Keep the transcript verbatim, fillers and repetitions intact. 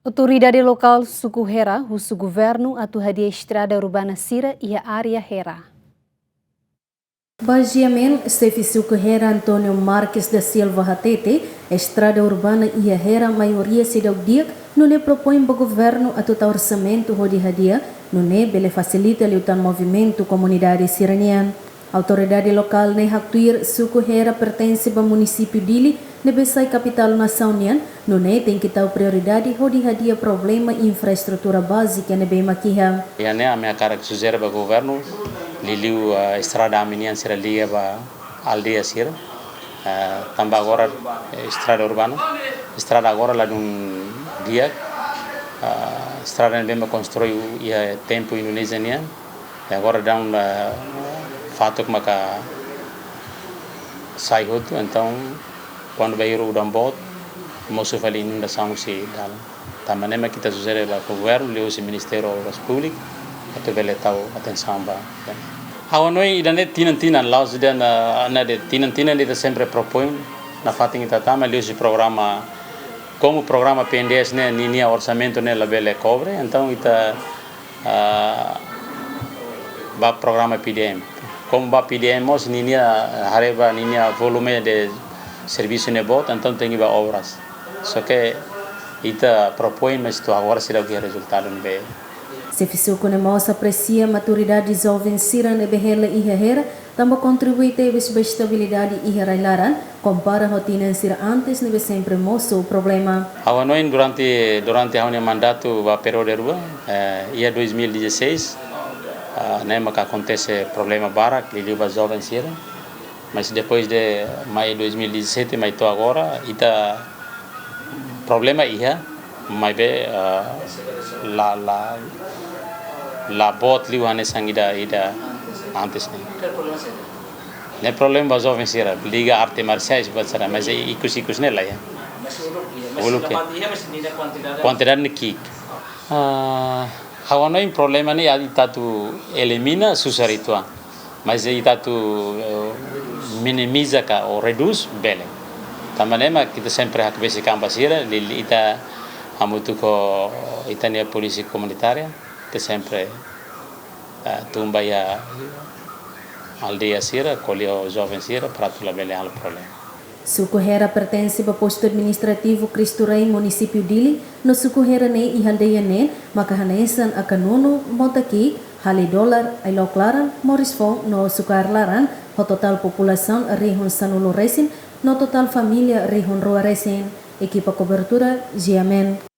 Autoridade lokál suku Hera husu governu atu hadi'a estrada urbana sira iha área Hera. Ba GMN, xefe suku Hera António Marques da Silva hatete, estrada urbana iha Hera maioria seidauk di'ak, nune'e propoin ba governu atu tau orsamentu hodi hadi'a, nune'e bele fasilita liután movimentu komunidade sira-nian. Autoridade lokál ne'e haktuir suku Hera pertense ba munisípiu Dili, ne'ebé sai kapitál nasaun nian, nune'e tenke tau prioridade hodi hadi'a problema infraestrutura bázika ne'ebé mak iha. Iha ne'e ami hakarak sujere ba governu, liuliu, ah, estrada ami-nian sira liga ba aldeia sira, ah, tanba agora, eh, estrada urbana, estrada agora ladún di'ak, ah, estrada ne'ebé mak konstrui iha tempu Indonézia nian, i agora daudaun fatuk maka sai hotu, entaun kuandu bainhira udan boot, mosu fali inundasaun husi dalan. Tanba ne'e mak ita sujere ba governu, liuhusi Ministériu Obras Públikas, atu bele tau atensaun ba. Ha'u hanoin ida-ne'e tinan-tinan, la'ós ida-ne'e, ne'e de'it, tinan-tinan ita sempre propoin, nafatin ita tama, liuhusi programa, komu programa P N D S ne'e, ninia orsamentu ne'e labele kobre, entaun ita ah, ba programa P D M. Komu ba P D M mós ninia, haree ba ninia volume de servisu ne'e boot, entaun tenke ba obras. Só ke ita propoin, mas to'o agora seidauk iha rezultadu ne'ebé. Xefe suku ne'e mós apresia maturidade joven sira ne'ebé hela iha Hera, tanba kontribui tebes ba estabilidade iha rai-laran, kompara ho tinan sira antes ne'ebé sempre mosu problema. Ha'u hanoin durante, durante ha'u-nia mandatu ba períodu rua, eh, iha dois mil e dezasseis, ah, ne'e maka akontese problema barak, liuliu ba joven sira. Mas depois de mai dois mil e dezassete, mai to'o agora, ita problema iha, maibé, ah, la, la, la boot liu hanesan ida, ida antes ne'e. Ne'e problema ba joven sira, liga arte marsiais, buat sira, mas ikus-ikus ne'e la iha. Uluk iha. Kuantidade ne'e ki'ik. Ah, ha'u hanoin problema ne'e ita atu elimina susar uitoan. Mas ita atu, eh, minimiza ka ou redús, bele. Tanba ne'e mak ita sempre hakbesik an ba sira, liuliu ita hamutuk ho ita-nia polísia komunitária, ita sempre, eh, tun ba iha aldeia sira, ko'alia ho joven sira, para atu labele halo problema. Suku Hera pertense ba postu administrativu Cristo Rei, munisípiu Dili, no suku Hera ne'e iha aldeia neen maka hanesan Akanunu, Mota Ki'ik, Hali Dolar, Ailok Laran, Moris Foun no Sukar Laran, ho totál populasaun rihun sanulu resin, no totál família rihun rua resin. Ekipa kobertura, GMN.